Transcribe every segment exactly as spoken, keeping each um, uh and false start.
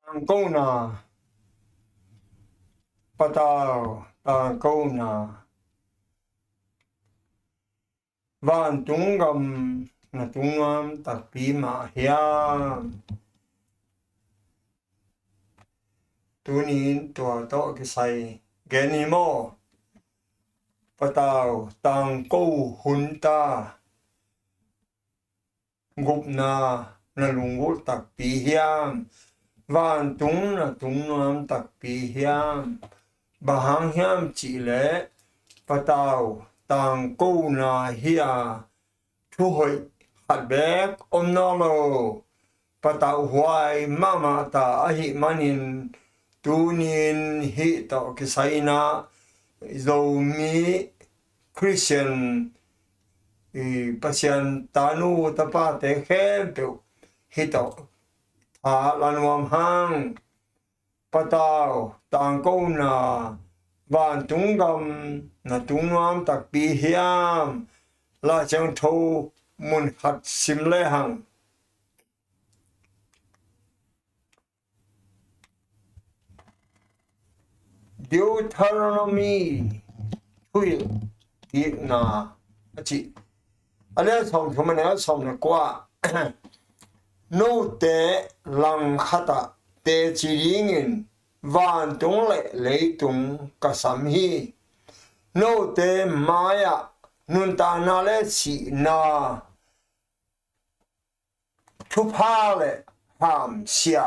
Tangkona, patau tangkona. Vantung gam na tung nuam takpi mah hiam? Tunin tua tawh kisai gen ni maw? Patau tangko hun ta. Gupna na lunggulh takpi hiam? Vantung na tung nuam takpi hiam? Bang hang hiam cihleh patau tangkona hi a, thuhoih khat bek om nawn lo, patau huai mahmah ta ahih manin tunin hih tawh kisai-in ah Zomi Khristian i Pasian tanu tapate khempeuh hih tawh tha la nuam hang. Patau tangkona, vantung gam na tung nuam takpi hiam? Lai Siangtho mun khat sim lehang. Deuteronomy, thuhilh dikna a cih, a lian sawmthum, a neu sawm le kua. Note langkhat ah teci dingin vantung le leitung ka sam hi. Note mai-ah nuntakna le sihna, thupha le hamsia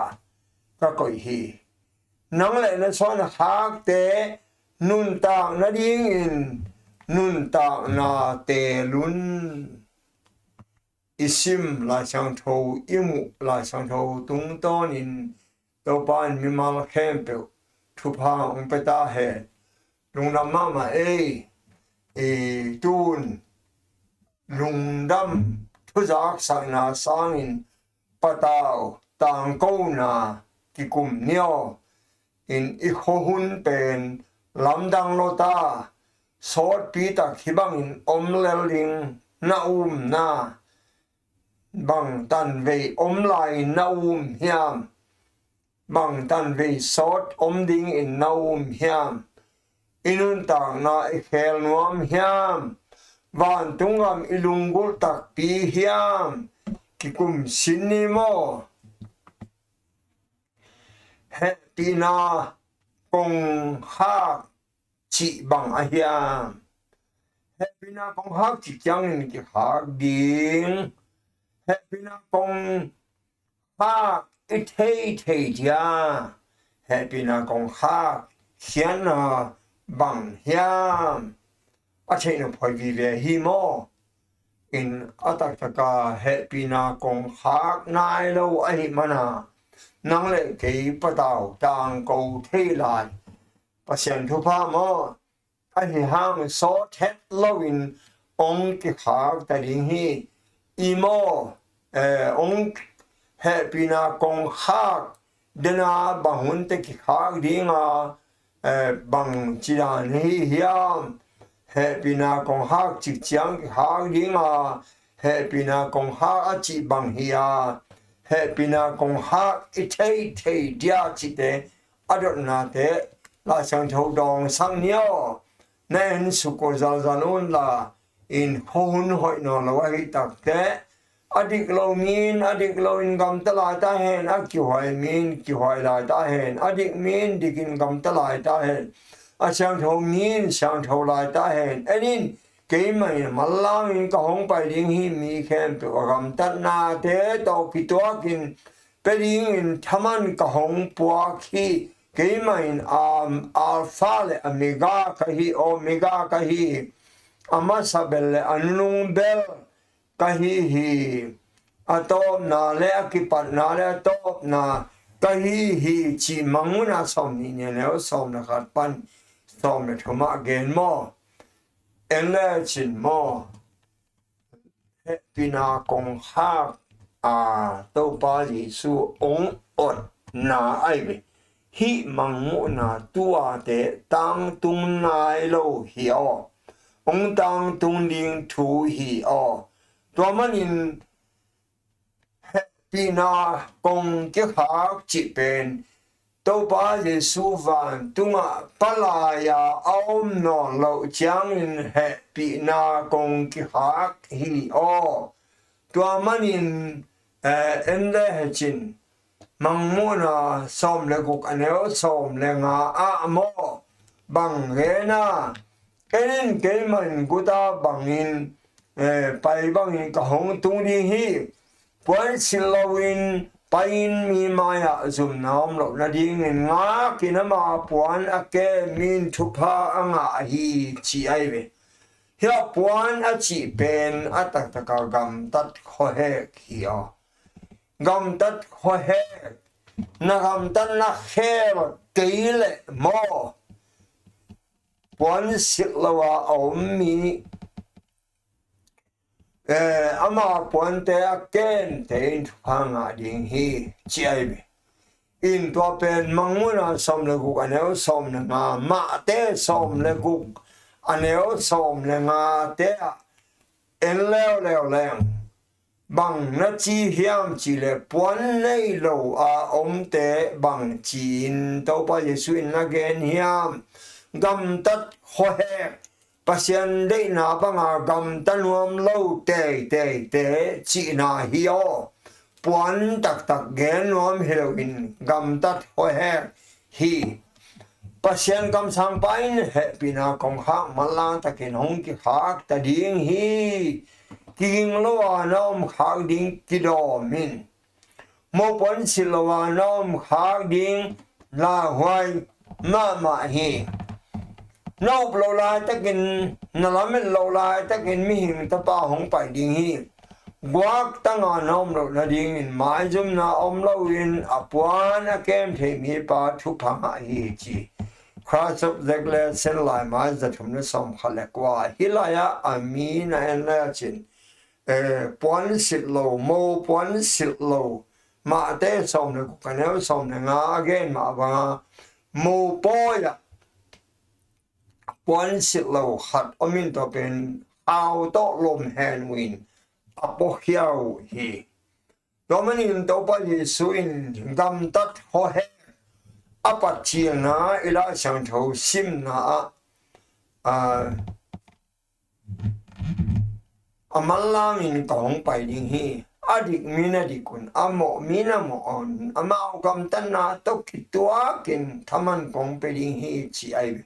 ka koih hi. Nang le na suan a khakte nuntak nadingin nuntakna teel un. I sim Lai Siangtho, i muh Lai Siangtho tungtawnin Topa in mimal khempeuh thupha hong pia ta hen. Lungdam mahmah ei. I tun lungdam thuzaksakna sangin patau tangkona kikum ni aw. In i khuahun pen lamdang lo ta, sawtpi tak hih bangin om lel ding na umna, bang tanvei om lai-in na um hiam? Bang tanvei sawt om dingin na um hiam? I nuntakna i khel nuam hiam? Vantung gam i lunggulh takpi hiam? Kikum sin ni maw? Hehpihna kongkhak cih bang a hiam? Hehpihna kongkhak cih ciangin kikhak ding. Hehpihna kongkhak i thei thei dia, hehpihna kongkhak khiatna bang hiam? A theih nop hoih vive hi maw? In a taktaka hehpihna kongkhak nai lo ahih mana nang le kei patau tangko thei lai Pasian thupha maw? Ahi hang sawt het loin hong kikhak ta ding hi. I maw, eh, hong hehpihna kongkhak dena bang hunte kikhak dinga, eh, bang cidan hi hiam? Hehpihna kongkhak cih ciang kikhak dinga, hehpihna kongkhak a cih bang hi a, hehpihna kongkhak i thei thei dia cihte a dotnate Lai Siangtho dawngsak ni aw. Na en suk uh zalzal un la, in khuahun hoih nawn lo ahi takteh, a dik lo mi in a dik lo in gamta lai ta hen, a kihuai mi in kihuai lai ta hen, a dik mi in dik in gamta lai ta hen, a siangtho mi in siangtho lai ta hen. En in, keimah in manlang in ka hong pai ding hi, mi khempeuh a gamtatnate tawh kituakin pia dingin thaman ka hong puak hi. Keimah in Alpha le Omega ka hi, Omega ka hi hi. A masa bel le a nunung bel ka hi hi. A tawpna le a kipatna le a tawpna ka hi hi, cih Mangmuhna sawmnih, neu sawm le khat pan sawm le thum ah gen maw? En le cin maw? Hehpihna kongkhak a Topa Jesu hong otna ahi ve. Hih Mangmuhna tuate tangtung nai lo hi aw. Hong tangtung ding thu hi aw. Tua manin hehpihna kong kikhak cih pen Topa Jesu vantungah palai-a a om nawn loh ciangin hehpihna kong kikhak hi aw. Tua manin, eh, en le hecin, Mangmuhna sawm le guk a neu sawm le nga ah maw, bang gen a, en in, keimah in guta bangin, eh, pai bangin ka hong tung ding hi. Puan silh loin pai-in mi mai-ah zumna om loh nadingin ngakin ama puan a kem in thupha a ngah hi, ci ahi ve. Hih puan a cih pen a taktaka gamtat khuahek hi aw. Gamtat khuahek, na gamtatna khel kei leh maw, puan silh lo-a a om mi, eh, ama puante a kemte in thupha ngah ding hi, ci ahi ve. In tua pen Mangmuhna sawm le guk a neu sawm le nga, Mate sawm le guk a neu sawm le nga te ah en leuleu leng, bang na ci hiam cih leh puan nei lo a omte bang ci-in Topa Jesu in na gen hiam? Gamtat khuahek, Pasian deihna banga gamta nuam lo teiteite cihna hi aw. Puan taktak gen nuam hi loin gamtat khuahek hi. Pasian kamsangpa in hehpihna kongkhak manlang takin hong kikhak ta ding hi. Kiging lo-a na om khak ding kidawm in. Mopuan silh lo-a na om khak ding lauhuai mahmah hi. Na up loh laitakin, na lamet loh laitakin mihing tapa hong pai ding hi. Guak tanga na om loh nadingin maizumna om loin a puan a kem thei mipa thupha ngah hi, ci. Christ of Zegle Sen Lai Mai za thum le sawm khat le kua. Hih lai-ah a mi na en le a cin, eh, puan silh lo, mo puan silh lo, Mate sawm le guk a neu sawm le nga a gen mah banga, mo pawi-ah puan silh lo khat om in tua pen au tawh lom hen uh in a puakhia uh hi. Tua manin Topa Jesu in gamtat khuahek a patcilna i Lai Siangtho simna ah, ah, a manlangin ka hong pai ding hi. A dik mi na dik un, a mawh mi na mawh un, amau gamtatna tawh kituakin thaman kong pia ding hi, ci ahi ve.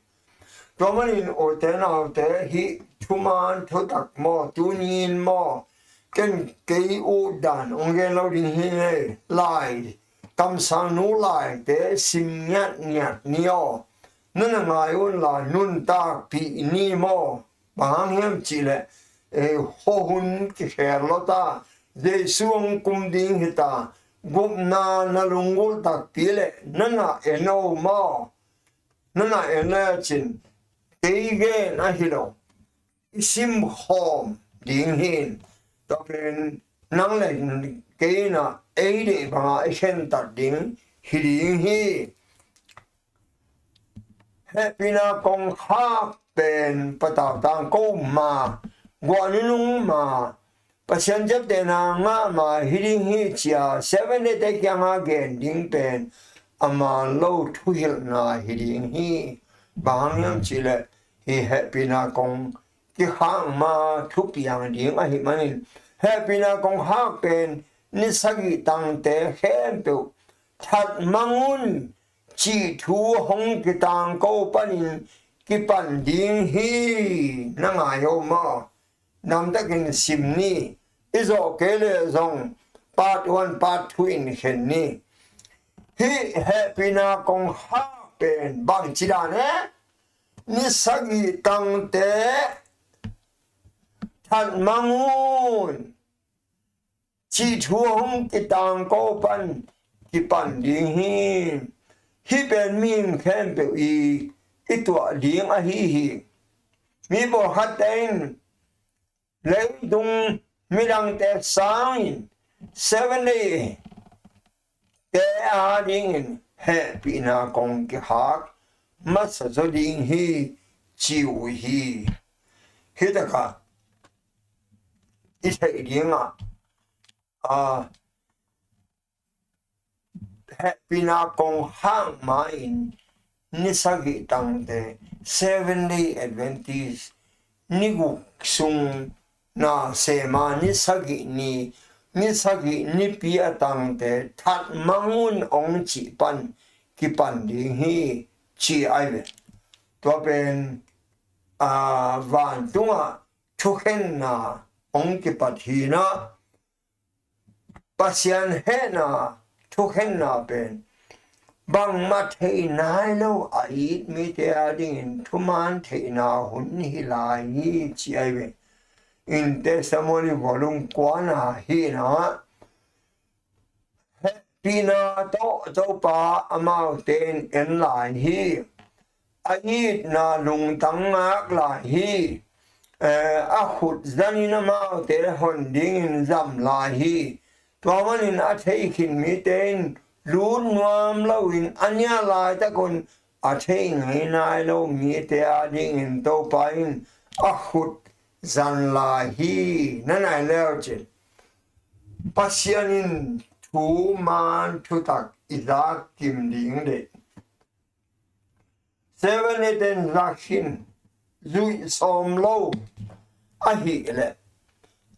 Tua manin ute naute, hih thuman thutak maw, tuni-in maw, ken kei uh dan hong gen lo ding hi. Lai, kamsangnu laite sim ngiatngiat ni aw. Nana ngai unla nuntakpih ni maw. Bang hang hiam cihleh, eh, khuahun kikher lo ta, Jesu hong kum ding hi ta, gupna na lunggulh takpi leh nana en o maw. Nana en le cin, kei gen ahi lo, i simkhawm ding hi. Tua pen nang le kei in ah ei deih banga i khentat ding hi ding hi. Hehpihna kongkhak pen patau tangko ma, guah nunung ma, Pasian ciaptehna ngah ma hi ding hi, ci-a Seven Day te kianga gen ding pen a man lo thuhilhna hi ding hi. Bang hang hiam cihleh, hih hehpihna kong kikhak ma thupiang ding ahih manin, hehpihna kongkhak pen ni sagih tangte khempeuh that mang un. Cih thu hong kitangko panin kipan ding hi. Na ngai o maw? Namtakin sim ni. I zawh kei leh zong part one, part two in khen ni. Hih hehpihna kongkhak pen bangci dan e? Ni sagih tangte that mang un. Cih thu hong kitangko pan kipan ding hi. Hih pen mihing khempeuh i, i tuah ding ahi hi. Mi pawlkhatte in leitung midangte sangin Seven Day te a dingin hehpihna kong kikhak masa zaw ding hi, ci uh hi. Hih takah i theih dingah, a, hehpihna kong hak ma-in ni sagih tangte, Seven Day Adventist ni guk sung na sema ni sagih ni, ni sagih nipi a tangte that mang un hong cih pan kipan ding hi, ci ai ve. Tua pen, a, vantungah thukhenna hong kipat hinah, Pasian hehna thukhenna pen bangmah thei nai lo a it mite a dingin thuman theihna hun hi lai hi, ci ai ve. In Testimony volume kuana hinah, hehpihna tawh Topa amaute in en lai hi. A itna lungtang ngak lai hi. Eh, a khut zanin amaute hon dingin zam lai hi. Tua manin a thei khin mite in lut nuam loin a nial laitakun a thei ngei nai lo mite a dingin Topa in a khut zan lai hi. Na nai leu cin, Pasian in thuman thutak i zak kim ding deih. Seven Day ten zak khin zuih sawm lo ahih leh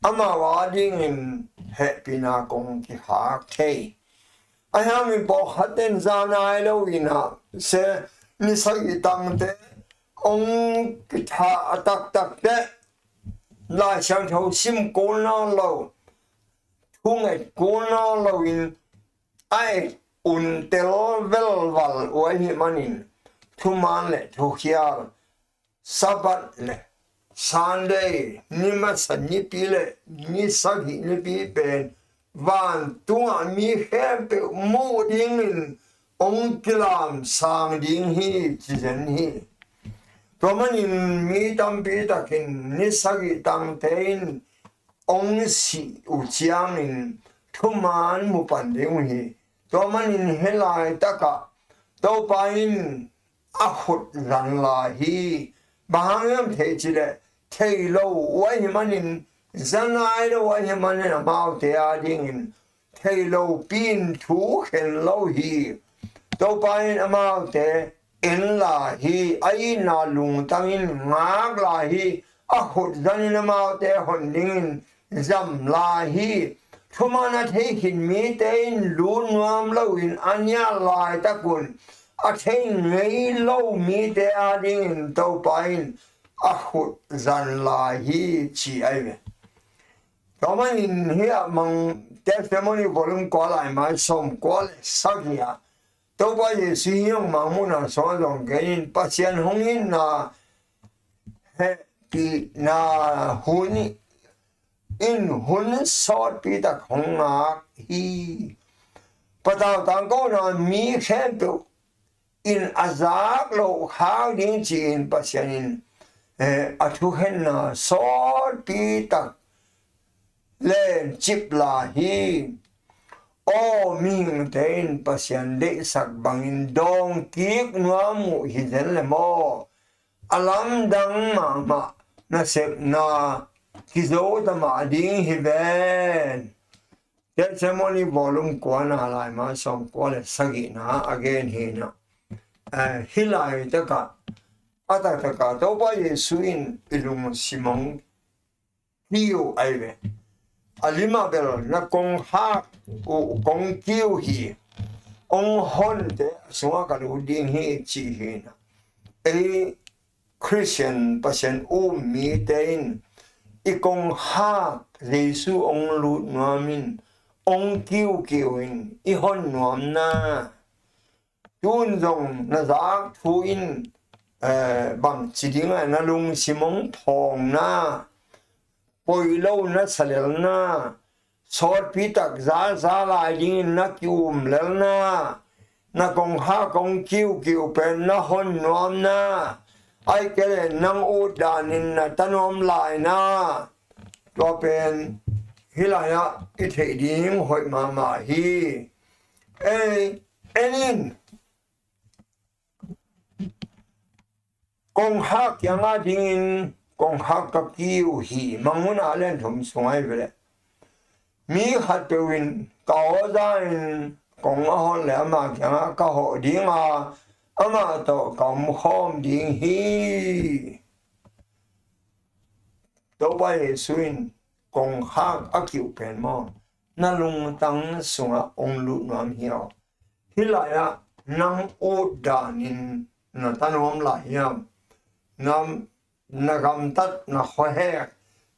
amau a dingin hehpihna kong kihak thei. Ahi hangin pawlkhat ten za nai lo inah se ni sagih tangte hong kithah a taktak teh Lai Siangtho sim kul nawn lo, thunget kul nawn loin a et un tel velval uh ahih manin thuman le thukhial, Sabbath le Sunday, ni masa nipi le ni sagih nipi pen vantungah mi khempeuh muh dingin hong kilamsang ding hi, ci zen hi. Tua manin mi tampi takin ni sagih tangte in hong sih uh ciangin thuman mu pan ding uh hi. Tua manin hih laitakah Topa in a khut zan lai hi. Bang hang hiam thei cih leh thei lo uh ahih manin, za nai lo uh ahih manin amaute a dingin thei lopi in thu khen lo hi. Topa in amaute en lai hi. A itna lungtang in ngak lai hi. A khut zanin amaute hon dingin zam lai hi. Thuman a thei khin mite in lut nuam loin a nial laitakun a thei ngei lo mite a dingin Topa in a khut zan lai hi, ci ai ve. Tua manin hih a mang Testimony volume kua lai mai sawm kua le sagih ah Topa Jesu hi hong mangmuhna sawng a zong gen in Pasian hong itna hehpihna hun in hun sawtpi tak hong ngak hi. Patau tangkona mi khempeuh in a zak loh khak ding ci-in Pasian in, eh, a thukhenna sawtpi tak lencip lai hi. Aw mihingte in Pasian deihsak bangin dawngkik nuam uh hi zen le maw? A lamdang mahmah nasepna kizo ta mah ding hi ven. Testimony volume kuana lai ma sawm kua le sagihna a gen hi na. Eh, hih laitakah a taktakah Topa Jesu in i lungsim hong kiu ai ve. A limah bel na kong hak uh kong kiu hi. Hong honte a sungah ka lut ding hi ci hi na. Ei Christian Pasian um mite in i kong hak Jesu hong lut nuam in, hong kiukiu in i hon nuam na. Tun zong na zak thu in, eh, bang ci ding a na lungsim hong phawng na, poi lo na sa lel na, sawtpi tak za za lai dingin na ki-um lel na, na kong hak kong kiukiu pen na hon nuam na, ai kei le nang ut danin na ta nuam lai na. Tua pen hih lai-ah i theih ding hoih mahmah hi. Ei, en in. Kong hak kiangah dingin kong hak ka kiu hi. Mangmuhna a lian thum sung ai ve le. Mi khatpeuh in ka aw za in kong a hawh leh ama kiangah ka hawh ding a, amah tawh ka om khawm ding hi. Topa Jesu in kongkhak a kiuh pen maw, na lungtang sungah hong lut nuam hi aw. Hih lai-ah nang ut danin na ta nuam lai hiam? Na, na gamtat, na khuahek,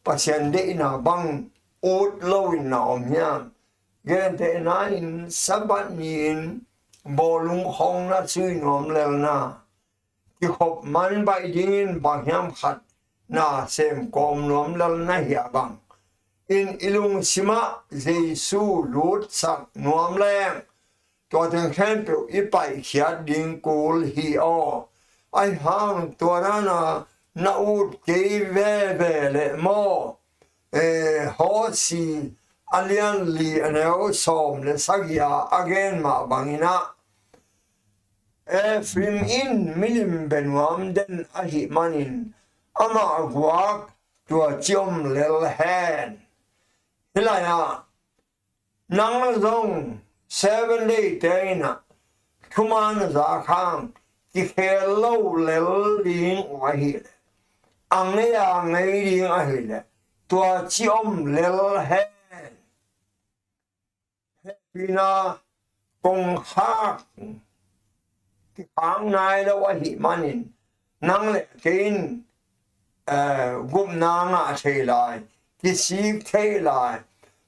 Pasian deihna bang ut loin na om hiam? Gentehna in Sabbath ni-in bawlung khawng na sui nuam lel na, kikhop man baih dingin bang hiam khat na sem kawm nuam lel na hia bang? In i lungsimah Jesu lutsak nuam leng, tua teng khempeuh i paihkhiat ding kul hi aw. Ahi hang tua dana na ut kei veve leh maw, eh, Hosea a lian li a neu sawm le sagih-a a gen mah bangin ah, Ephraim in milim benuam den ahih manin, amah guak tua ci om lel hen. Hih lai-ah nang zong Seven Day te in ah thuman a zak hang kikhel lo lel ding uh ahih leh, a ngei a ngei ding ahih leh, tua ci om lel hen. Hehpihna kongkhak kikhak nai lo ahih manin, nang le kei in, eh, gupna ngah thei lai, kisik thei lai.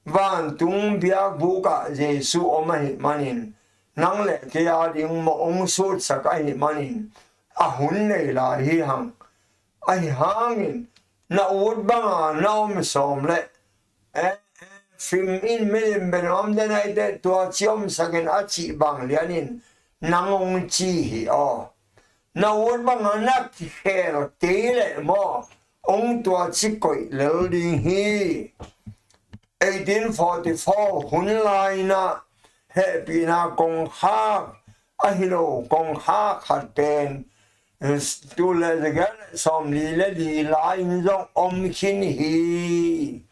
Vantung biakbuk ah Jesu om ahih manin, nang le kei a ding mawh hong sutsak ahih manin, a hun nei lai hi hang. Ahi hangin na ut banga na om sawm leh, eh, Ephraim in milim benuam den ahih teh, tua ci omsak in a cih bang lianin nang hong ci hi aw. Na ut banga na kikhel kei leh maw, hong tua ci koih lel ding hi. Eighteen forty-four hun lai-in ah hehpihna kongkhak ahi lo kongkhak khat pen, eh, tul le za giat le sawmli le li lai-in zong om khin hi.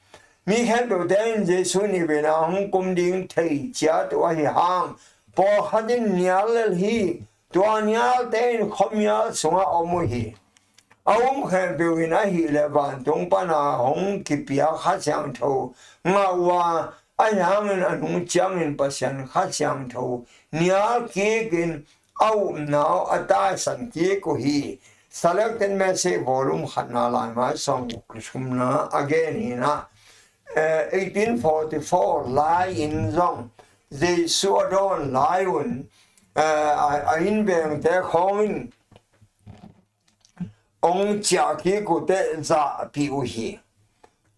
Mi khempeuhte in Jesu nihveina hong kum ding thei ciat uh ahi hang, pawlkhat in nial lel hi. Tua nialte in khuamial sungah om uh hi. A um khempeuh in ahih leh vantung pana hong kipia Kha Siangtho ngah uh a, ahi hangin a nung ciangin Pasian Kha Siangtho nial kikin a upna uh a taisan kik uh hi. Selected Message volume khatna laimai sawmguk le thumna a gen hi-in ah, eh, eighteen forty-four lai-in zong Jesu a dawn lai un, eh, a, a innvengte khawng in hong ciah kik uh teh zahpih uh hi.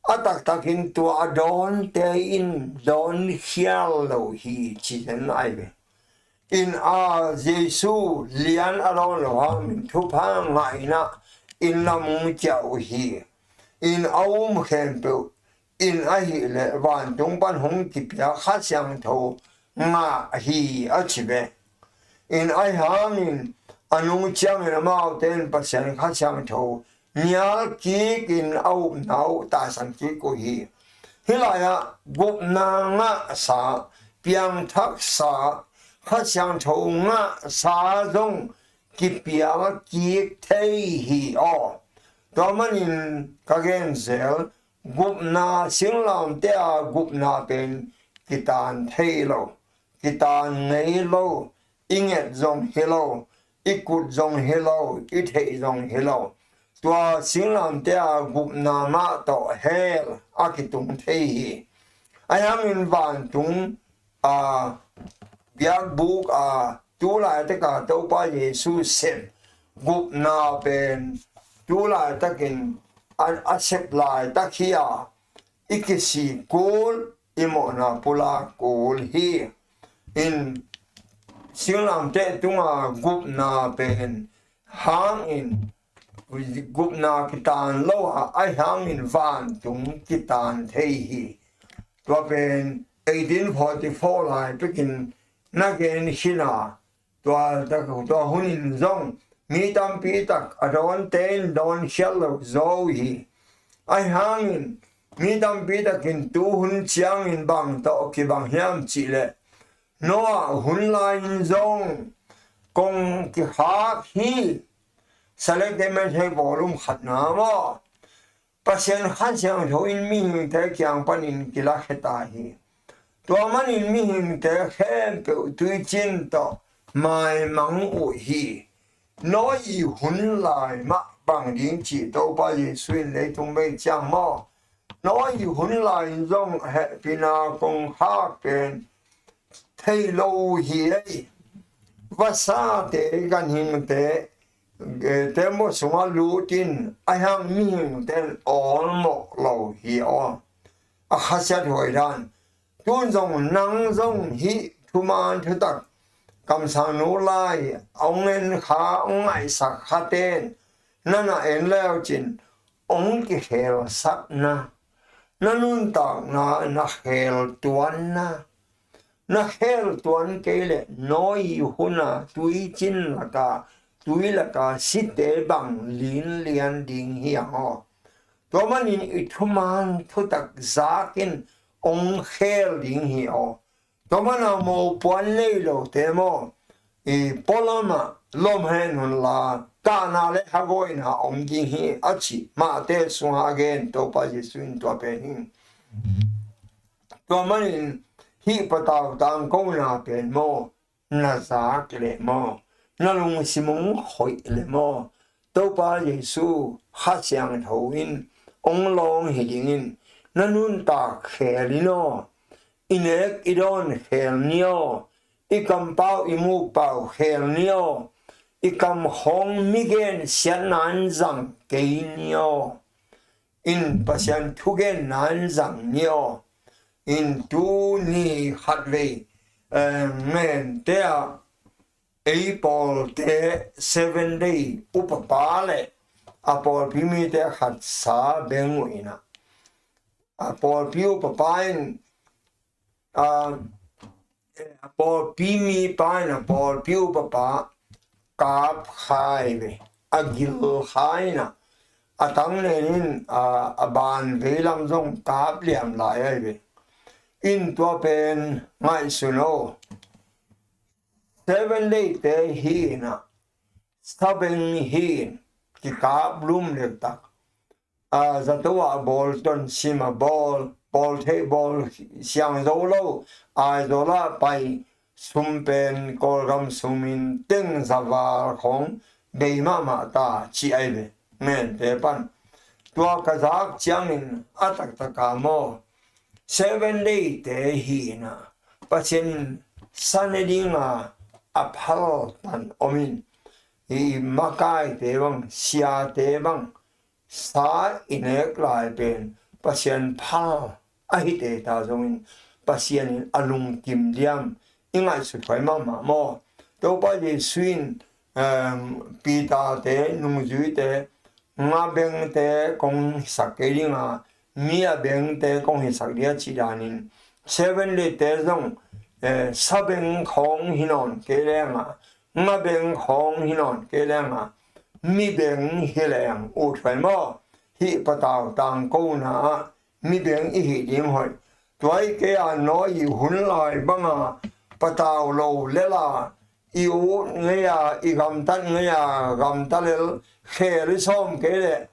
A taktakin tua a dawnte in dawn khial lo hi, ci zen ahi ve. In a Jesu lian a dawn lo hangin thupha ngah in ah inn lam hong ciah uh hi. In a um khempeuh in ahih leh vantung pan hong kipia Kha Siangtho ngah hi, a ci ve. In ahi hangin a nung ciangin amaute in Pasian Kha Siangtho nial kikin a upna uh taisan kik uh hi. Hih lai-ah gupna ngahsa, piangthaksa, Kha Siangtho ngahsa zong kipial kik thei hi aw. Tua manin ka gen zel, gupna, singlamteh a gupna pen kitan thei lo, kitan ngei lo, i nget zong hi lo, i kut zong hi lo, i theih zong hi lo. Tua singlamteh a gupna mah tawh hell a kitung thei hi. Ahi hangin vantung, a, biakbuk a, tu laitak a Topa Jesu sep gupna pen tu laitakin a, a sep laitak hi a, i kisik kul, i mawhna pulak kul hi. In singlamteh tunga gupna pen hangin gupna kitan lo a, ahi hangin vantung kitan thei hi. Tua pen eighteen forty-four lai pekin na gen khin a, tua, tua hunin zong mi tampi tak a dawnte in dawn khial lo zaw uh hi. Ahi hangin mi tampi takin tu hun ciangin bang tawh kibang hiam cih leh, Noah hun lai-in zong kong kikhak hi. Salek te men hei bawlum khatna maw? Pasian Kha Siangtho in mihingte kiang panin kilakhia ta hi. Tua manin mihingte khempeuh tuicin tawh maimang uh hi. Noah ii hun lai mah bang ding cih Topa Jesu in leitung bei ciang maw? Noah ii hun lai-in zong hehpihna kong khak pen thei lo uh hi ei. Vasate, ganhingte, eh, tembaw sungah lutin a hiang mihingte in awlmawh lo hi aw. A khasiat huai dan. Tun zong nang zong hih thuman thutak kamsang nu lai a hong en kha, hong ngaihsak khaten na na en leucin hong kikhelsakna, na nuntakna na khel tuanna, na khel tuan kei leh Noah ii huna tuicin laka, tui laka site bang linlian ding hi ang aw. Tua manin i thuman thutak zakin hong khel ding hi aw. Tua mana mopuan nei lote maw, i pualamah lom hen unla, kahna le hagawina om ding hi a ci. Mate sungah a gen Topa Jesu in tua pen hi. Tua manin hih patau tangkona pen maw, na zak leh maw, na lungsim hong khoih leh maw, Topa Jesu Kha Siangtho in hong lawng hi dingin na nuntak khel in aw. I nek i dawn khel ni aw. I kampau i mukpau khel ni aw. I kam khawng mi gen siatna in zang kei ni aw. In Pasian thugenna in zang ni aw. In tuni khatvei, eh, ngente ah ei pawlte Seven Day upapa le a pawlpi mite khat sa beng uh inah, a pawlpi upapa in, a, a pawlpi mipa in a pawlpi upapa kap kha hi ve. A gil kha inah, a tangnen in, a, a ban veilam zong kap liam lai ahi ve. In tua pen ngaihsun aw. Seven Day te hi inah, sabeng hi in, kikap lum lektak. A, zato ah bawl ton sim a bawl, bawl theih bawl siang zo lo, Aizawl ah pai sum pen Kawlgam sum in teng zaval khawng bei mahmah ta ci ahi ve. Ngente pan tua ka zak ciangin a taktaka maw, Seven Day te hi inah, Pasian in sa ne dinga a phal tan om in, i makaite bang, siate bang, sa i nek lai pen Pasian phal ahi teta zongin Pasian in a lungkim diam i ngaihsut huai mahmah maw? Topa Jesu in, em, Peter te, nungzuite, nga bengte kong hisak kei dinga, mi a bengte kong hisak dia cih danin, Seven Day te zong, eh, sa beng khawng hi nawn kei lenga, nga beng khawng hi nawn kei lenga, mi beng hi leng ut huai maw? Hih patau tangkona ah mi beng i hih ding hoih. Tua i kei a Noah i hun lai banga patau lo lela, i ut ngei a, i gamtat ngei a, gamta lel khel i sawm kei leh,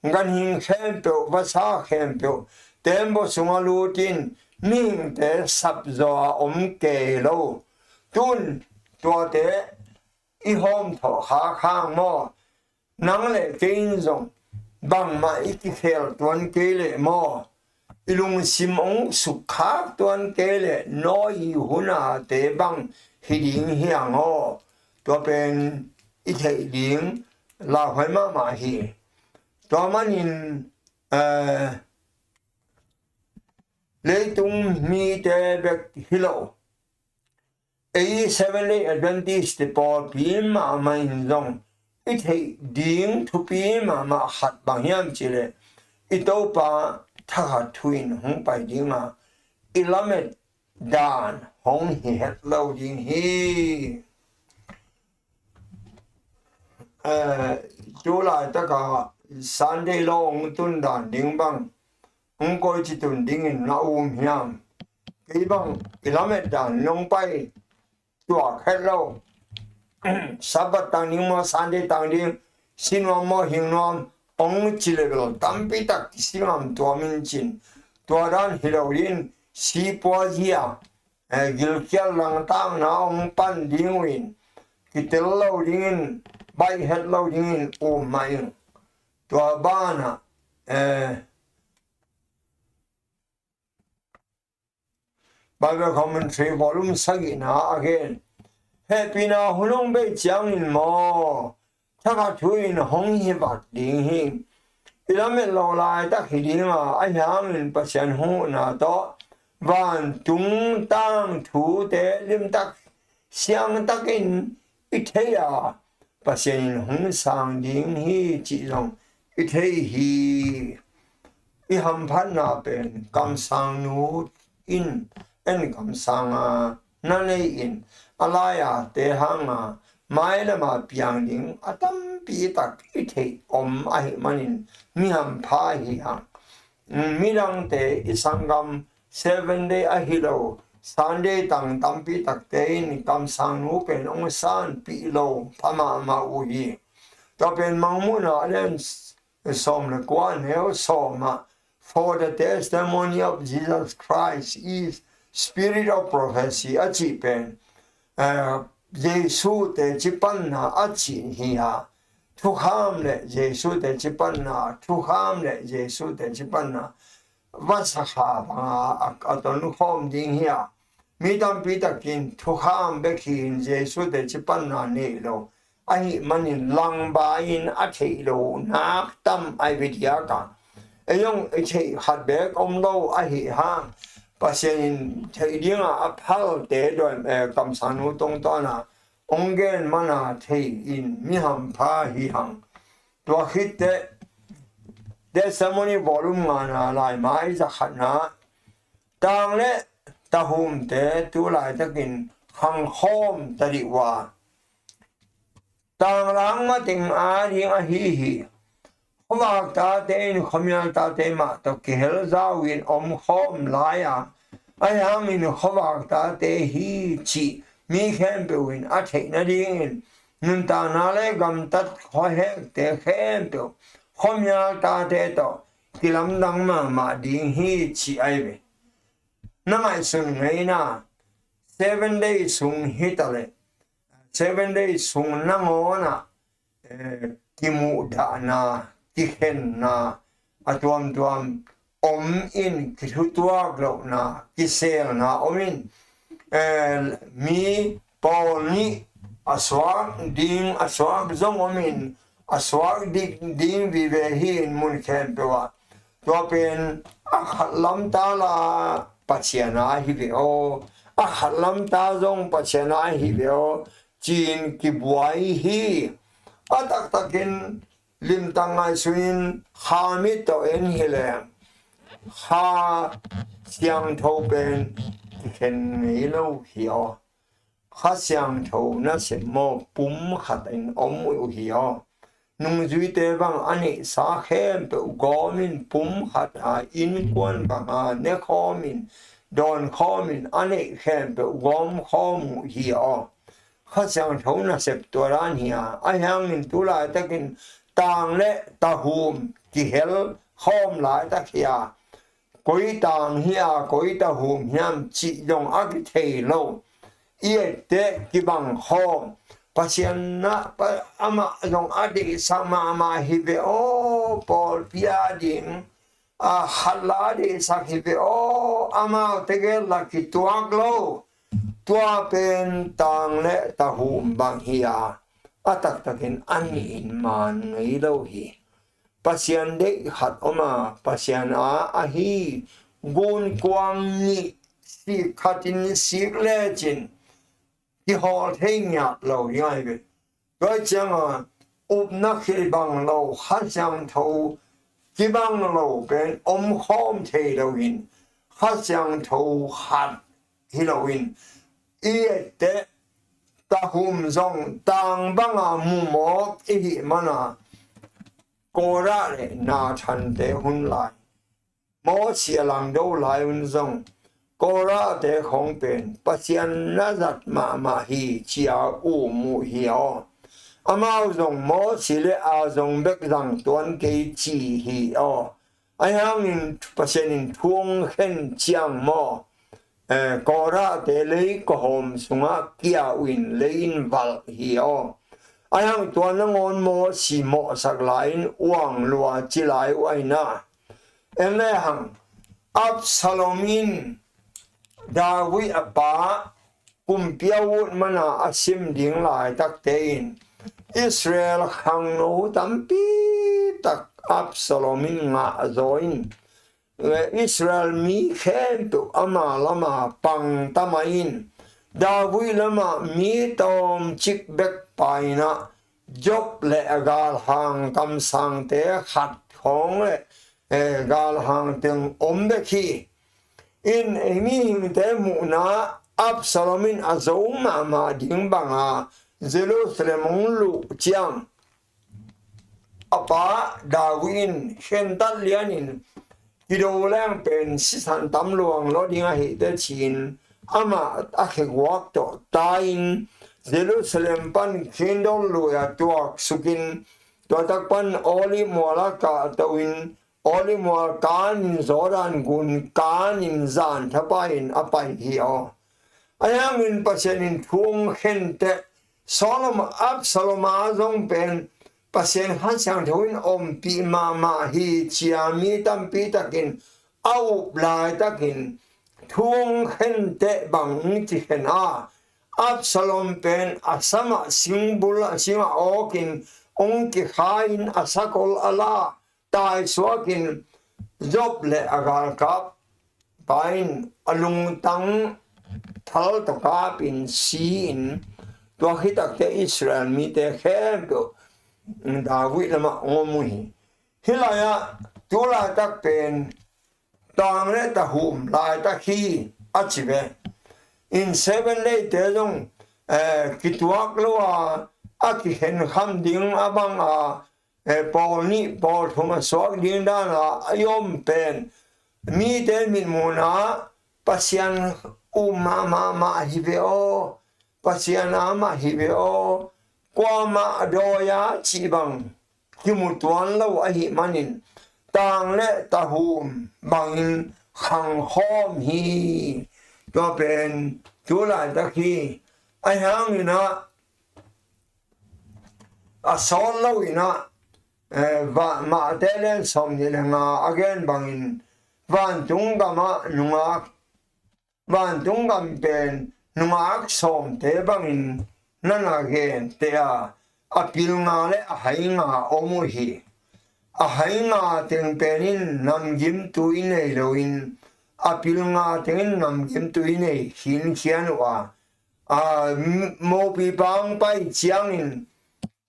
ganhing khempeuh, vasa khempeuh tembaw sungah lutin mihingte sapzaw a om kei lo. Tun tuate i hawmthawh khak hang maw? Nang le kei in zong bangmah i kikhel tuan kei leh maw, i lungsim hong sukkhak tuan kei leh Noah i hunate bang hi ding hi ang aw. Tua pen i theih ding lauhuai mahmah hi. Tua manin, eh, leitung mite bek hi lo, ei Seven Day Adventist te pawlpi mahmah in zong i theih ding thupi mahmah khat bang hiam cihleh, i Topa thakhat thu in hong pai dinga i lamet dan hong hi het lo ding hi. Eh, tu laitaka Sunday law hong tun dan ding bang hong koici tun dingin na um hiam? kei bang i lamet dan nong pai tuak het lo. Sabbath tang ding maw, Sunday tang ding, si nuam maw, hing nuam, ong ci le bel tampi tak kisi ngam tuam in cin. Tua dan hi lo in, si pua zia, eh, gilkial langtakna ong pan ding uh in, kitel lo dingin, baih het lo dingin um mah ing. Tua banah, eh, Bible Commentary volume sagihna ah a gen, hehpihna hun hong bei ciangin maw, thakhat thu in hong hi vat ding hi. I lamet lo laitak hi ding a, ahi hangin Pasian huhna tawh vantung tangthute limtak siangtakin i thei a, Pasian in hong sang ding hi cih zong i thei hi. I hamphatna pen kamsangnu in en kamsang a na nei in, a lai-a te hanga mailama piang ding a tampi tak i theih om ahih manin mi hampha hi hang. Midangte i sanggam Seven Day ahi lo, Sunday tang tampi takte in kamsangnu pen ong sanpih lo pha mahmah uh hi. Tua pen Mangmuhna a lian sawm le kua, neu sawm ah, "For the testimony of Jesus Christ is spirit of prophecy," a cih pen, eh, Jesu teci panna a cih hi a, thukham le Jesu teci panna, thukham le Jesu teci panna, vasakha banga a, a tonkhawm ding hi a, mi tampi takin thukham bek hi in Jesu teci panna nei lo ahih manin langba in a theih lo nak tam ai ve diak a. Ei zong i theih khat bek om lo ahih hang, Pasian in theih dinga a phalte dawi, eh, kamsangnu tungtawna ong gen mana thei in mi hampha hi hang. Tua khitteh Testimony volume ngana laimai zakhatna, tang le tahumte tu laitakin khangkhawm ta dih uh a, tang lang mateng ading ahi hi. Khuavak tate in khuamial tate mah tawh kihel zau in omkhawm lai a, ahi hangin khuavak tate hi cih mi khempeuh in a theih nadingin nuntakna le gamtat khuahekte khempeuh khuamial tate tawh kilamdang mahmah ding hi cih ahi ve. Na ngaihsun ngeina, Seven Day sung hi ta leh, Seven Day sung nangawnah, eh, kimuhdahna, kikhenna a tuamtuam om in, kithutuak lohna, kiselna om in, eh, mi pawl nih a suak ding, a suak zong om in, a suak dik ding vive hi in mun khempeuh ah. Tua pen a khat lamta la Pasian a hi ve aw, a khat lamta zong Pasian a hi ve aw, ci-in kibuai hi. A taktakin limtak ngaihsunin Kha mit tawh en hileh, Kha Siangtho pen kikhen ngei lo hi aw. Kha Siangtho nasep maw pum khat in om uh hi aw. Nungzuite bang a neihsa khempeuh gawmin pum khat a innkuan banga nekhawmin dawnkhawmin a neih khempeuh gawmkhawm uh hi aw. Kha Siangtho nasep tua dan hi a, ahi hangin tu laitakin tang le tahum kihel khawm laitak hi a, koi tang hi a, koi tahum hiam cih zong a kithei lo. I etteh kibang khawm. Pasian na, pa, amah zong a deihsak mahmah hi ve aw, pawlpi a ding a khat la a deihsak hi ve aw, amaute gel la kituak lo. Tua pen tang le tahum bang hi a, a taktakin a nihin man ngei lo hi. Pasian deih khat om a, Pasian a ahi gunkuang nih sik khatin sik lecin kihawl thei ngiat lo hi ngai ve. Tua cianga upna kibang lo, Kha Siangtho kibang lo pen omkhawm thei lo in, Kha Siangtho khat hi lo in, i etteh tahum zong tang banga mumawk i hih mana, Kora le Nathan te hun lai, Mawsi a langdo lai un zong Korah-te khong pen Pasian na zat mahmah hi ci-a um uh hi aw. Amau zong Mosi le Aaron bek zang tuan kei ci hi aw. Ahi hangin Pasian in thu hong khen ciang maw, eh, Korah-te lei kawhawm sungah kia uh in lei in valh hi aw. Ahi hang tua nangawn Mosi mawhsak lai-in uang lua ci lai uh ahi na. En le hang, Absalom in David a pa kumpi a ut mana a sim ding laitakte in Israel khangno tampi tak Absalom in ngah zaw in, Israel mi khempeuh ama lama pang tamah in, David lama mi tawmcik bek paina Job le a galhang kamsangte khat khawng le, eh, galhang teng om bek hi. In, eh, mihingte muhna Absalom in a zo mahmah ding banga Jerusalem hong luh ciang a pa David in khentat lianin kido leng pen sisan tam luang lo ding ahi te ci-in amah a kheguak tawh tai-in Jerusalem pan Kidron lui-ah tuak sukin tua tak pan Olive mual-ah kahto-in Olive mual kanin Jordan gun kanin zan thapai-in a pai hi aw. Ahi hangin Pasian in thu hong khen teh Solomon, Absalom a zong pen Pasian Kha Siangtho in ompih mahmah hi ci-a mi tampi takin a up laitakin thu hong khen teh bang hong ci khen a, Absalom pen a samah singbul a singah awkin hong kikha-in a sakol a la taisuakin Job le a galkap pa in a lungtang thal tawh kapin si-in tua khitakteh Israel mite khempeuh David lamah hong om uh hi. Hih lai-ah tu laitak pen tang le tahum laitak hi a ci ve. In Seven Day-te zong, eh, kituak lo a, a kikhenkham ding a bang a, eh, pawl nih pawl thum a suak ding dana a i om pen mite mitmuhna Pasian um mahmah hi ve aw, Pasian a mah hi ve aw, kuamah dawi-a cih bang kimu tuan lo ahih manin tang le tahum bangin khangkhawm hi. Tua pen tu laitak hi. Ahi hangin ah a sawt lo in ah, eh, va-, Mate lian sawmnih le nga a gen bangin vantung gamah nungak, vantung gam pen nungak sawmte bangin na na gente a, a pilnga le a hainga om uh hi. A hainga teng pen in namgimtui nei loin a pilnga teng in namgimtui nei khinkhian uh a, a, m-, mopi pang pai ciangin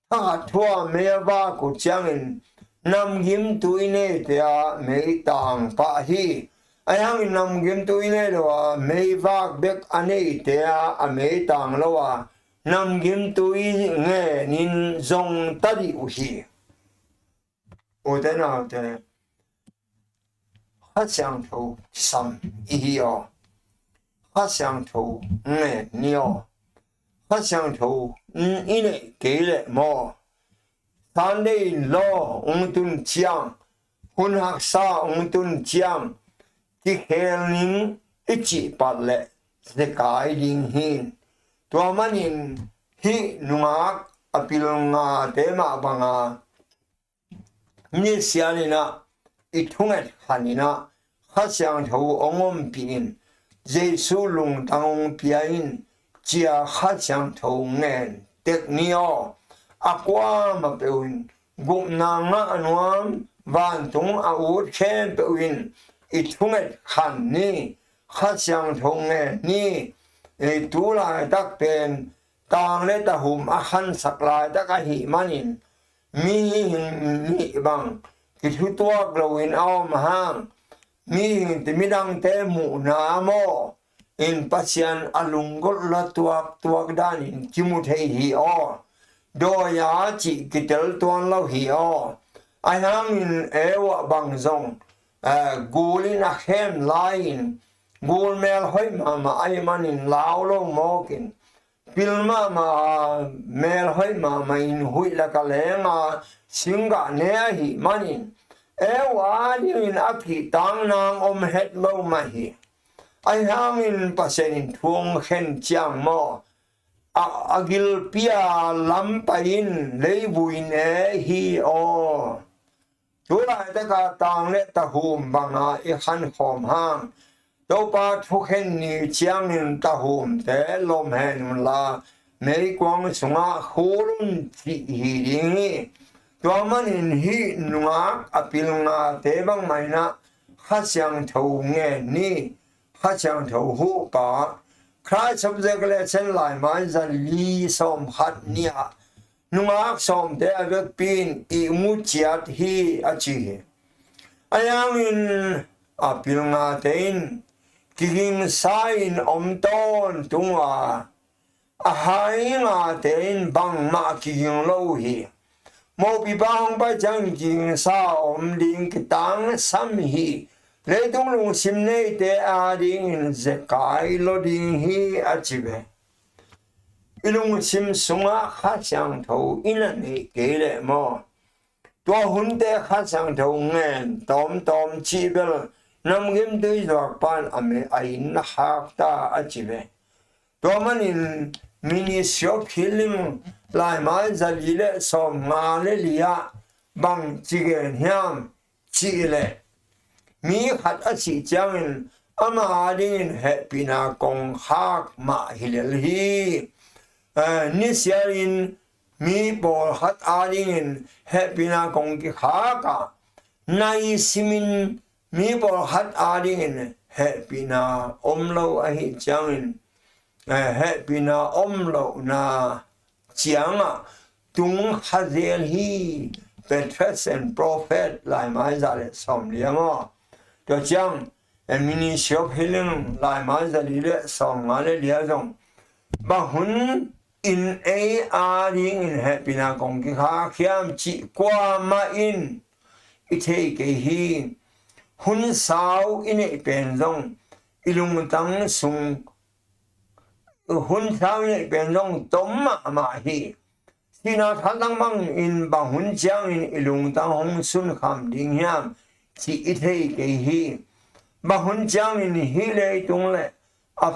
thakhat thua mei a vak uh ciangin namgimtui neite a mei tang pah hi. Ahi hangin namgimtui nei lo a mei vak bek a neite a, a mei tang lo a namgimtui ngenin zong ta dih uh hi. Ute naute, Kha Siangtho kisam i hi aw. Kha Siangtho ngen ni aw. Kha Siangtho i neih kei leh maw, Sunday law hong tun ciang, hun haksa hong tun ciang, kikhel ning i cih pat leh zekai ding hi. Tua manin hih nungak a pilngate mah banga nisian in ah i thunget khan in ah Kha Siangtho hong ompih in, Jesu lungtang hong pia in, ci-a Kha Siangtho ngen tek ni aw. A kuamah peuh in gupna ngah nuam, vantung a ut khempeuh in i thunget khan ni. Kha Siangtho ngen ni. I tu laitak pen tang le tahum a khansak laitak ahih manin mihing nih bang kithutuak loin a om hang, mihing ti midangte muhna maw, in Pasian a lunggulh la tuaktuak danin kimu thei hi aw. Dawi-a cih kitel tuan lo hi aw. Ahi hangin Eva bang zong, eh, gul in a khem lai-in gul mel hoih mahmah ahih manin lau lo mawkin, pil mahmah, mel hoih mahmah in huih laka lenga singgah ne ahih manin, eu adingin a kihtak nang om het lo mah hi. Ahi hangin Pasian in thu hong khen ciang maw, a, a gilpi-a lam pai-in leivui ne hi aw. Tu laitaka tang le tahum banga i khankhawm hang, Topa thukhen ni ciangin tahumte lawm hen unla, meikuang sungah khul un cih hi ding hi. Tua manin hih nungak a pilngate bangmah in ah Kha Siangtho ngen ni. Kha Siangtho huhpa, Christ Object Lesson laimai zali sawmkhat ni-ah nungak sawmte a vekpi in ihmu ciat hi a ci hi. Ahi hangin a pilngate in kigingsa-in om tawntung a, a hai ngate in bangmah kiging lo uh hi. Mawhpipa hong pai ciangin kigingsa a om ding kitangsam hi. Leitung lungsim neite adingin zekai lo ding hi a ci ve. I lungsim sungah Kha Siangtho i na neih kei leh maw, tua hunte Kha Siangtho ngen tawmtawm cih bel namgimtui zuakpa in a me a inn na khak ta a ci ve. Tua manin Ministry of Healing laimai zali le sawmnga le li-ah bang ci gen hiam cih leh, mi khat a sih ciangin ama adingin hehpihna kong khak mah hi lel hi. Eh, nisialin mi pawlkhat adingin hehpihna kong kikhak a, nai simin mi pawlkhat adingin hehpihna om lo ahih ciangin, eh, hehpihna om lohna ciangah tung kha zel hi. Patriarchs and Prophet laimai za le sawmli-ah maw, tua ciang, eh, Ministry of Healing laimai zali le sawmnga le li-ah zong, bang hun in ei adingin hehpihna kong kikhak hiam cih kuamah in i thei kei hi. Hun sau i neih pen zong i lungtang sung, hun sau i neih pen zong tom mahmah hi. Sihna thaltang bangin bang hun ciangin i lungtang hong sunkham ding hiam cih i thei kei hi. Bang hun ciangin hih leitung le a,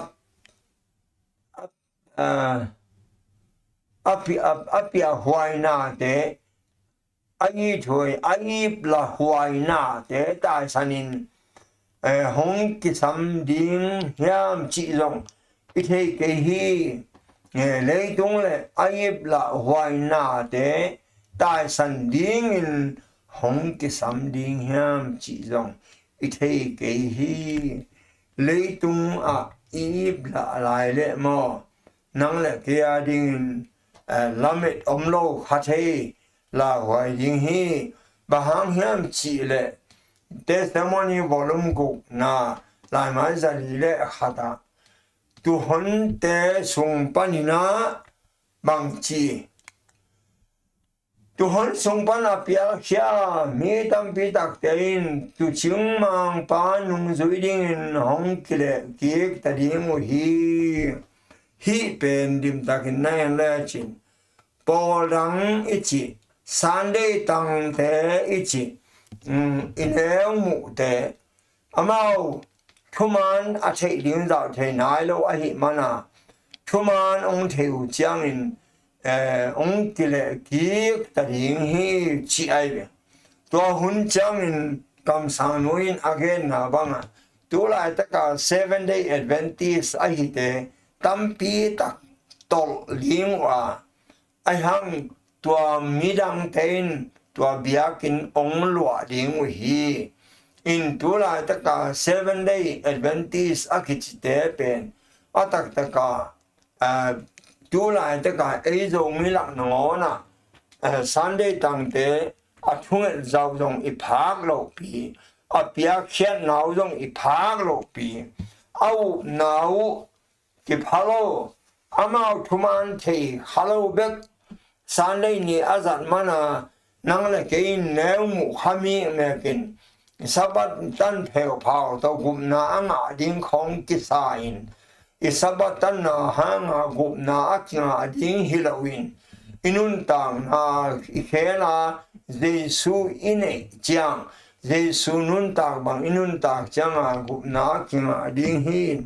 a, a, a pi-, a, a piahuainate, a ithuai, a iplah huainate taisanin, eh, hong kisam ding hiam cih zong i thei kei hi. Eh, leitung le a iplah huainate taisan dingin hong kisam ding hiam cih zong i thei kei hi. Leitung ah i iplah lai le maw, nang le kei adingin, eh, lamet om lo kha thei lauhuai ding hi. Bang hang hiam cih leh Testimony volume gukna laimai zali le khat ah, tuhonte sung panin ah bang ci, tuhon sung pan a pialkhia mi tampi takte in tuucing mangpa nungzui dingin hong kileh kik ta ding uh hi. Hih pen dimtakin na en lecin, pawl dang i cih, Sunday tangte i cih, um, i neu muhte, amau thuman a theih ding zah thei nai lo ahih mana, thuman hong theih uh ciangin, eh, hong kileh kik ta ding hi cih ai ve. Tua hun ciangin kamsangnu in a genna bangah, tu laitaka Seven Day Adventist ahite tampi tak tolh ding uh a, ahi hang tua midangte in tua biakinn hong luah ding uh hi. In tu laitaka Seven Day Adventist a kicite pen a taktaka, ah, tu laitaka ei Zomi lak nangawnah, ah, Sunday tangte a thunget zau zong i phak lohpi, a piakkhiatna uh zong i phak lohpi, a upna uh kipha lo, amau thuman thei kha lo bek Sunday ni a zat mana nang le kei in neu muh kha mikmekin, Sabbath tan pheuphau tawh gupna a ngah ding khawng kisa in, i Sabbath tanna hanga gupna a kingah ding hi loin, i nuntakna i khela Jesu i neih ciang, Jesu nuntak bang i nuntak cianga gupna a kingah ding hi.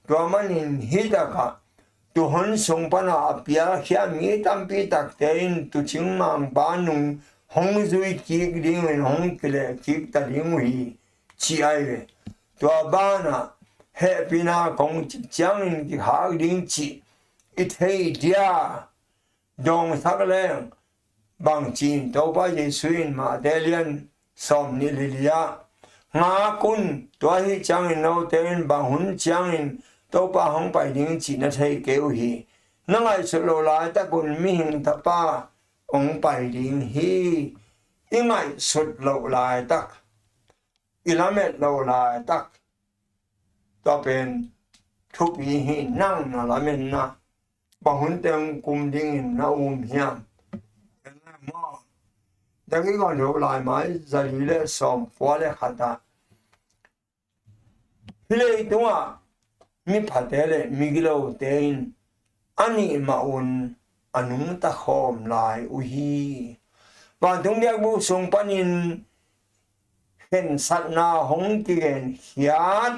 Tua manin hih takah tuhun sung pana a pialkhia mi tampi takte in tuucing mangpa nung hong zui kik dingin hong kileh kik ta ding uh hi, ci ahi ve. Tua banah hehpihna kong cih ciangin kikhak ding cih i thei dia, dawngsak leng bang ci-in Topa Jesu in Mate lian sawm nih le li-ah, ngak un, tua ahih ciangin note in bang hun ciangin Topa hong pai ding cih na thei kei uh hi. Na ngaihsut loh laitakun mihing tapa hong pai ding hi. I ngaihsut loh laitak, i lamet loh laitak, tua pen thupi hi. Nang na lametna bang hun teng kum dingin na um hiam? Dagi gawng lo lai mai zali le sawm kua le khat ah, hih leitungah miphate le migilote in a nih mah un a nungta khawm lai uh hi. Vantung biakbuk sung panin khensatna hong kigenkhiat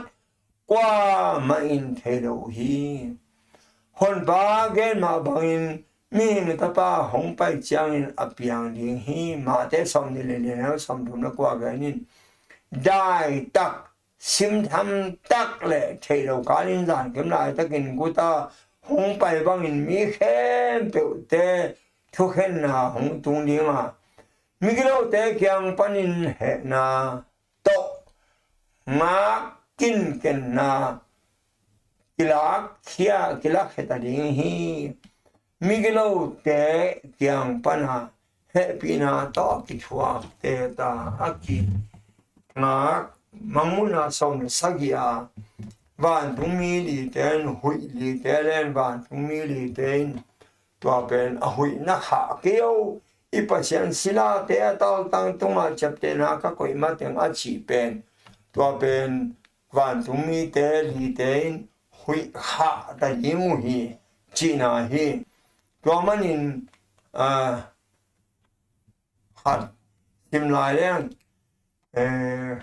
kuamah in thei lo uh hi. Honpa gen mah bangin mihing tapa hong pai ciangin a piang ding hi. Mate sawm nih le li, neu sawm thum le kua gen in, daitak, simtham tak le theih lo kalin zankim laitakin guta hong pai bangin mi khempeuhte thukhenna hong tung ding a, migilote kiang panin hehna tawh ngak kinkenna kilakkhia, kilakkhia ta ding hi. Migilote kiang pana hehpihna tawh kithuakte ta a kingak Mangmuhna sawm le sagih a, vantungmi lite in huih lite len, vantungmi lite in tua pen a huihna khah kei o, i Pasian silate a taltang tungah ciaptehna ka koih mateng a cih pen, tua pen vantungmite lite in huih khah ta ding uh hi, cihna hi. Tua manin, ah, khat sim lai leng, eh,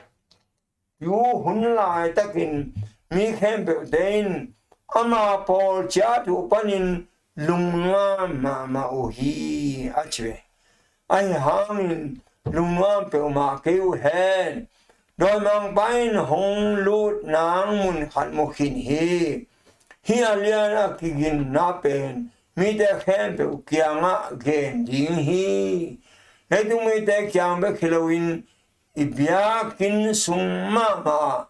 tu hun laitakin mi khempeuhte in ama pawl ciat uh panin lungnuam mahmah uh hi, a ci ve. Ahi hangin lungnuam peuhmah kei uh hen. Dawimangpa in hong lut nang mun khat mu khin hi. Hih a lian a kiginna pen mite khempeuh kiangah gen ding hi. Leitung mite kiang bek hi loin i biakinn sung mahmah ah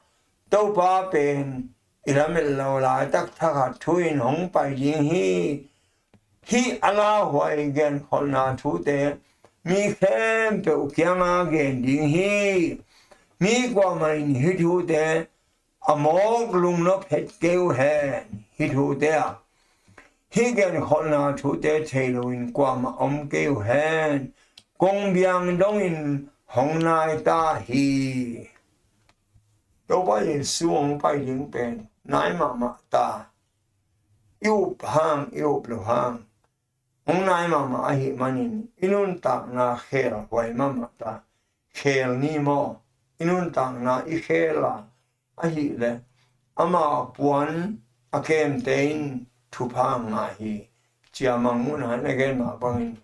Topa pen i lamet lo laitak thakhat thu in hong pai ding hi. Hih a lauhuai genkholhna thute mi khempeuh kianga gen ding hi. Mi kuamah in hih thute a mawk lungnop het kei uh hen. Hih thute ah, hih genkholhna thute thei loin kuamah om kei uh hen. Kong biang dongin hong nai ta hi. Topa Jesu hong pai ding pen nai mahmah ta. I up hang, i up lo hang, hong nai mahmah ahih manin i nuntakna khel huai mahmah ta. Khel ni maw? I nuntakna i khel a, ahih leh ama puan a kemte in thupha ngah hi, ci-a Mangmuhna in a gen mah bangin,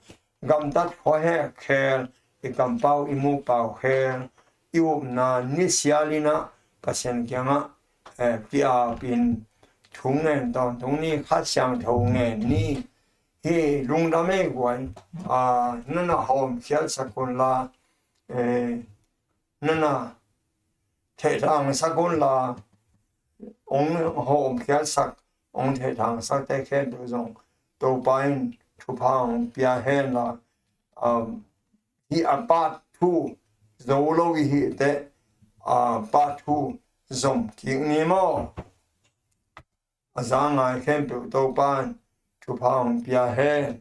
gamtat khuahek khel, i kampau i mupau khel, i upna nisial in ah Pasian kiangah, eh, ki-ap in thu ngen tawntung ni, Kha Siangtho ngen ni. Hih lungdam ei guai, ah, nana hawmkhiatsak un la, eh, nana thehthangsak un la, hong hawmkhiatsak, hong thehthangsakte khempeuh zong Topa in thupha hong pia hen la, um, hih a part two zo lo i hih teh, a part two zom kik ni maw? A za ngai khempeuh Topa in thupha hong pia hen.